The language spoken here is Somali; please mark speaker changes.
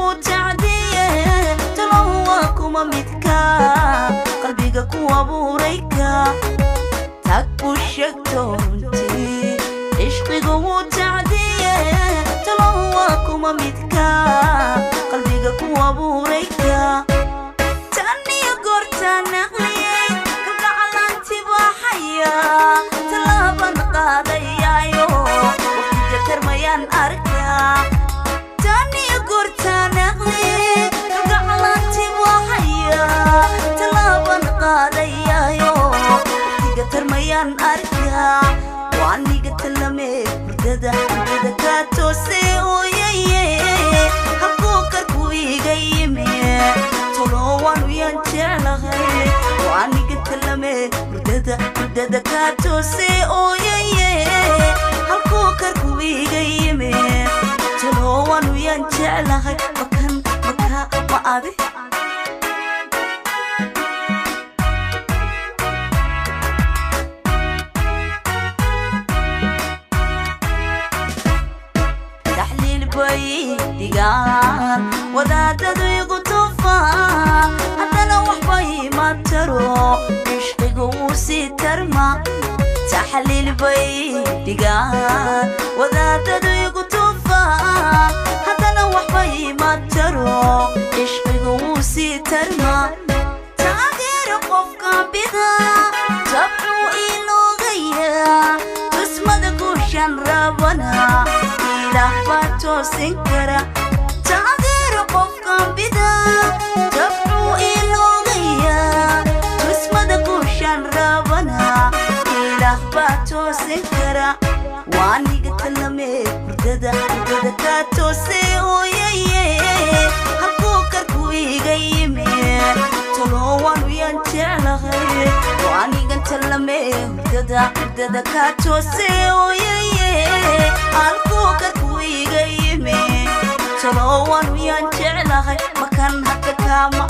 Speaker 1: Cishqigu wuu tacdiye, talow waa kuma midka qalbiga ku abuurayka? Tag u sheegto runtii. Cishqigu wuu tacdiye, talow waa kuma midka qalbiga ku abuurayka? Tan iyo goortaan aqliyey, kalgacalaanti baaxaya, tallaaban qaadayaayo, waqtiga tarmayaan arkaa. Tan iyo goortaan aqliyey, kalgacalaanti baaxaya, tallaaban qaadayaayo, waqtiga tarmayaan arkaa. Waaniga talame hurdada, hurdada kaa toose ooyaye, halkuu karku iga yimi, tolo waanu yaan jeclahay. Waaniga talame hurdada, hurdada kaa toose ooyaye, halkuu karku iga yimi, tolo waanu yaan jeclahay. Makan maka ma adi? Taxliil bay dhigaan wadaadadu igu tufaa, haddana waxbay ma taro, cishqigu wuu sii tarma. Taxliil bay dhigaan wadaadadu igu tufaa, haddana waxbay ma taro, cishqigu wuu sii tarma. Taageero qofka bida tabcuu iloogaya, tusmada guushan rabana, Ilaah baa toosin kara. Taageero qofka bida tabcuu iloogaya, tusmada guushan rabana, Ilaah baa toosin kara. Waaniga talame hurdada, hurdada kaa toose ooyaye, halkuu karku iga yimi, tolo waanu yaan jeclahay. Waanigan talame hurdada, hurdada kaa toose ooyaye, halkuu karku iga yimi, tolo waanu yaan jeclahay. Makan hadda kaama